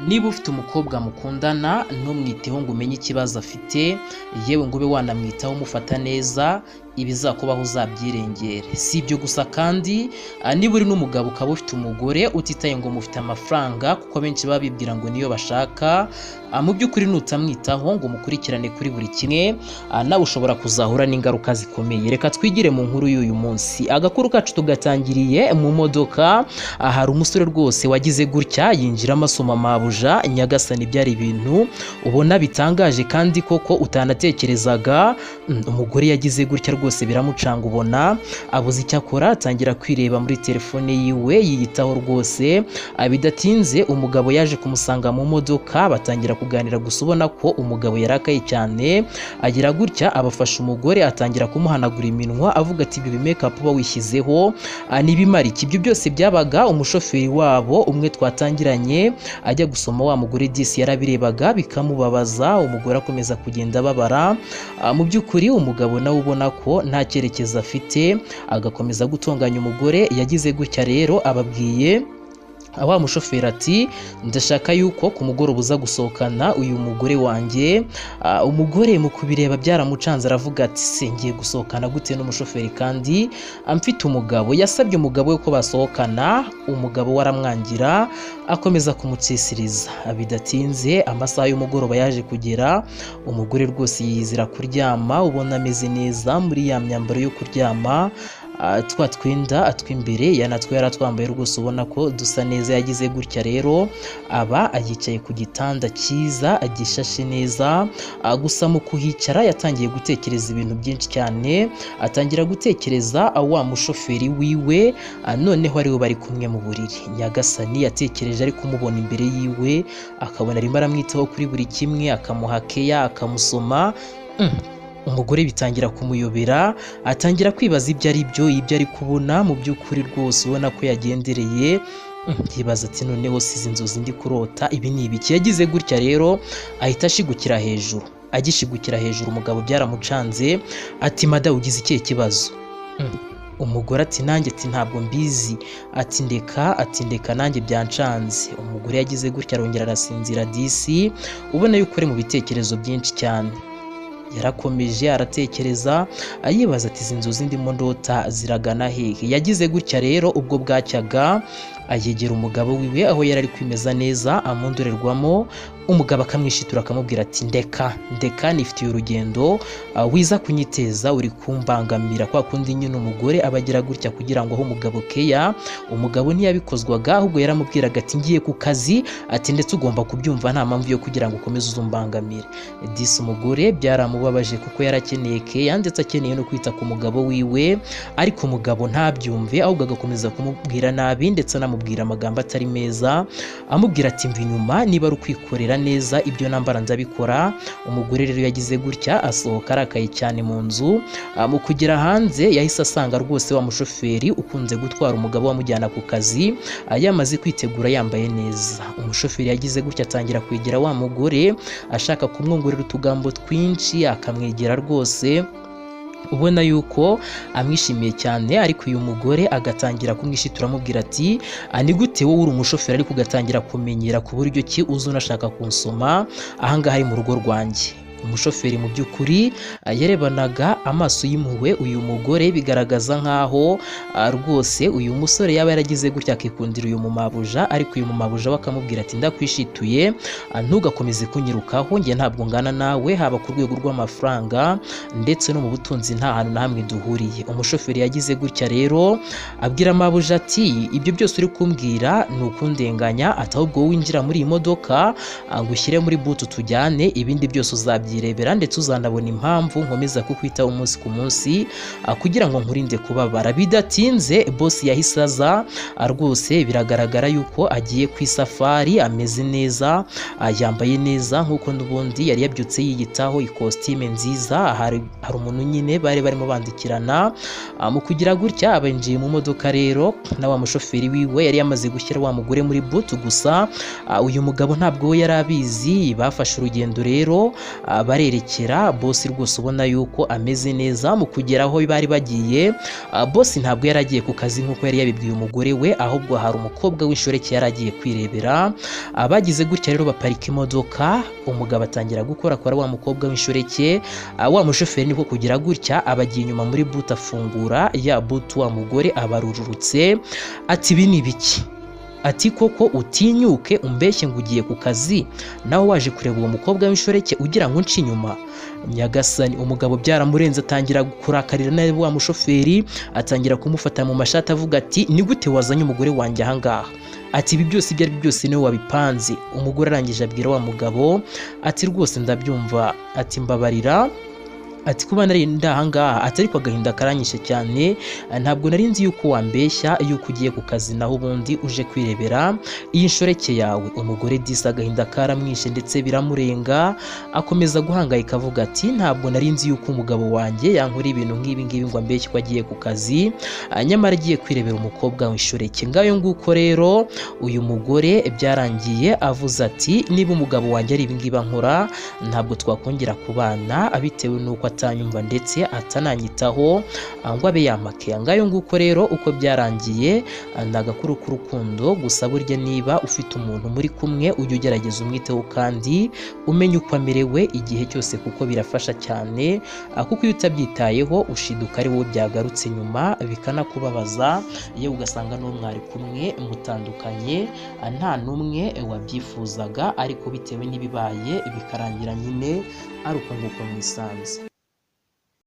Niba ufite umukobwa mukundana, ntumwiteho ngo umenye ikibazo afite, yewe ngo ube wanamwitaho umufata neza, ibizakubaho uzabyirengere. Si ibyo gusa kandi, niba uri n'umugabo ukaba ufite umugore utitaye ngo mufite amafaranga, kuko abenshi baba bibwira ngo niyo bashaka, mu by'ukuri nutamwitaho ngo umukurikirane kuri buri kimwe, nawe ushobora kuzahura n'ingaruka zikomeye. Reka twigire mu nkuru y'uyu munsi. Agakuru kacu tugatangiriye mu modoka. Hari umusore rwose wagize gutya yinjiramo asoma mabuja. Nyagasani, byari ibintu ubona bitangaje kandi koko utanatekerezaga. Umugore yagize gutya rwose biramucanga, ubona abuze icyo akora, atangira kwireba muri telefone yiwe yiyitaho rwose. Bidatinze umugabo yaje kumusanga mu modoka, batangira kuganira, gusa ubona ko umugabo yarakaye cyane. Agira gutya abafasha umugore, atangira kumuhanagura iminwa avuga ati: "Ibi makeup uba wishyizeho nibimara iki?" Ibyo byose byabaga umushoferi wabo umwe twatangiranye ajya gusoma wa mugore, disi yarabirebaga bikamubabaza. Umugore akomeza kugenda ababara. Mu by'ukuri umugabo nawe ubona ko nta cyerekezo afite, agakomeza gutonganya umugore. Yagize gutya rero ababwiye wa mushoferi ati: "Ndashaka yuko ku mugoroba uza gusohokana uyu mugore wanjye." Umugore mu kubireba byaramucanze, aravuga ati: "Se ngiye gusohokana gute n'umushoferi kandi mfite umugabo?" Yasabye umugabo we ko basohokana, umugabo we aramwangira, akomeza kumucisiriza. Bidatinze amasaha y'umugoroba yaje kugera, umugore rwose yiyizira kuryama, ubona ameze neza muri ya myambaro yo kuryama, twa twenda tw'imbere yanatwo yaratwambaye rwose, ubona ko dusa neza. Yagize gutya rero aba yicaye ku gitanda cyiza gishashe neza. Gusa mu kuhicara yatangiye gutekereza ibintu byinshi cyane, atangira gutekereza wa mushoferi wiwe, noneho ariwe bari kumwe mu buriri. Nyagasani, yatekereje ari kumubona imbere yiwe, akabona arimo aramwitaho kuri buri kimwe, akamuha keya, akamusoma. Umugore bitangira kumuyobera, atangira kwibaza ibyo ari byo, ibyo ari kubona. Mu by'ukuri rwose ubona ko yagendereye. Yibaza ati: "Noneho size inzozi ndi kurota, ibi ni ibiki?" Yagize gutya rero ahita ashigukira hejuru. Agishigukira hejuru umugabo byaramucanze, ati: "Mada, ugize ikihe kibazo?" Umugore ati: "Nanjye," ati, "ntabwo mbizi," ati: "Ndeka," ati: "Ndeka, nanjye byancanze." Umugore yagize gutya arongera arasinzira, disi ubona yuko ari mu bitekerezo byinshi cyane. Yarakomeje aratekereza, ayibaza ati: "Izi nzozi ndimo ndota ziragana hehe?" Yagize gutya rero ubwo bwacyaga ayegera umugabo wiwe aho yari ari kwimeza neza mu ndorerwamo, umugabo akamwishitura, akamubwira ati: "Ndeka, ndeka, nifitiye urugendo, wiza kunyiteza, uri kumbangamira." Kwa kundi nyine umugore aba agira gutya kugira ngo ahe umugabo keya. Umugabo ntiyabikozwaga, ahubwo yaramubwiraga ati: "Ngiye ku kazi," ati, "ndetse ugomba kubyumva, nta mpamvu yo kugira ngo ukomeze uzumbangamire." Disi umugore byaramubabaje kuko yarakeneye keya ndetse akeneye no kwita ku mugabo wiwe, ariko umugabo ntabyumve, ahubwo agakomeza kumubwira nabi ndetse anamubwira amagambo atari meza, amubwira ati: "Mva inyuma, niba ari ukwikorera neza ibyo nambara ndabikora." Umugore rero yagize gutya asohoka arakaye cyane mu nzu. Mu kugera hanze yahise asanga rwose wa mushoferi ukunze gutwara umugabo wamujyana ku kazi yamaze kwitegura, yambaye neza. Umushoferi yagize gutya atangira kwegera wa mugore, ashaka kumwongorera utugambo twinshi, akamwegera rwose ubona yuko amwishimiye cyane, ariko uyu mugore agatangira kumwishitura, amubwira ati: "Ni gute wowe uri umushoferi ariko ugatangira kumenyera ku buryo ki uza unashaka kunsoma ahangaha ari mu rugo rwanjye?" Umushoferi mu by'ukuri yarebanaga amaso y'impuhwe uyu mugore, bigaragaza nk'aho rwose uyu musore yaba yaragize gutya akikundira uyu mumabuja, ariko uyu mumabuja we akamubwira ati: "Ndakwishituye, ntugakomeze kunyirukaho, njye ntabwo ngana nawe, haba ku rwego rw'amafaranga ndetse no mu butunzi, nta hantu na hamwe duhuriye." Umushoferi yagize gutya rero abwira mabuja ati: "Ibyo byose uri kumbwira ni ukundenganya," ati, "ahubwo wowe winjira muri iyi modoka, ngo ushyire muri boot tujyane, ibindi byose uzabyirebera, ndetse uzanabona impamvu nkomeza kukwitaho umunsi ku munsi, kugira ngo nkurinde kubabara." Bidatinze boss yahise aza, rwose biragaragara yuko agiye ku isafari, ameze neza, yambaye neza nk'uko n'ubundi yari yabyutse yiyitaho, ikositime nziza. Hari umuntu nyine bari barimo bandikirana. Mu kugira gutya abinjiye mu modoka rero na wa mushoferi wiwe yari yamaze gushyira wa mugore muri boot, gusa uyu mugabo ntabwo we yari abizi. Bafashe urugendo rero. Barerekera bosi rwose ubona yuko ameze neza. Mu kugera aho bari bagiye, bosi ntabwo yari agiye ku kazi nk'uko yari yabibwiye umugore we, ahubwo hari umukobwa w'inshoreke yari agiye kwirebera. Bagize gutya rero baparika imodoka, umugabo atangira gukora kora wa mukobwa w'inshoreke. Wa mushoferi niko kugira gutya abagiye inyuma muri boot, afungura ya boot, wa mugore abarururutse ati: "Ibi ni ibiki?" Ati: "Koko utinyuke umbeshye ngo ugiye ku kazi, nawe waje kureba uwo mukobwa w'inshoreke ugira ngo unce inyuma?" Nyagasani, umugabo byaramurenze, atangira kurakarira nabi wa mushoferi, atangira kumufata mu mashati avuga ati: "Ni gute wazanye umugore wanjye ahangaha?" Ati: "Ibi byose, ibyo ari byo byose, niwe wabipanze." Umugore arangije abwira wa mugabo ati: "Rwose ndabyumva," ati: "Mbabarira," ati: "kuba nari ndi ahangaha," ati: "ariko agahinda karanyishe cyane. Ntabwo nari nzi yuko wambeshya yuko ugiye ku kazi, naho ubundi uje kwirebera iyi nshoreke yawe." Umugore disi agahinda karamwishe ndetse biramurenga, akomeza guhangayika avuga ati: "Ntabwo nari nzi yuko umugabo wanjye yankora ibintu nk'ibi ngibi, ngo ambeshye ko agiye ku kazi, nyamara agiye kwirebera umukobwa w'inshoreke." Ngayo nguko rero, uyu mugore byarangiye avuze ati: "Niba umugabo wanjye ari ibi ngibi ankora, ntabwo twakongera kubana, bitewe n'uko atanyumva ndetse atananyitaho ngo abe yamakeya." Ngayo nguko rero uko byarangiye. Ni agakuru k'urukundo gusa. Burya niba ufite umuntu muri kumwe, ujye ugerageza umwiteho kandi umenye uko amerewe igihe cyose, kuko birafasha cyane, kuko iyo utabyitayeho ushiduka ari wowe byagarutse nyuma bikanakubabaza, yewe ugasanga n'uwo mwari kumwe mutandukanye, nta n'umwe wabyifuzaga, ariko bitewe n'ibibaye bikarangira nyine ari uko nguko mwisanze.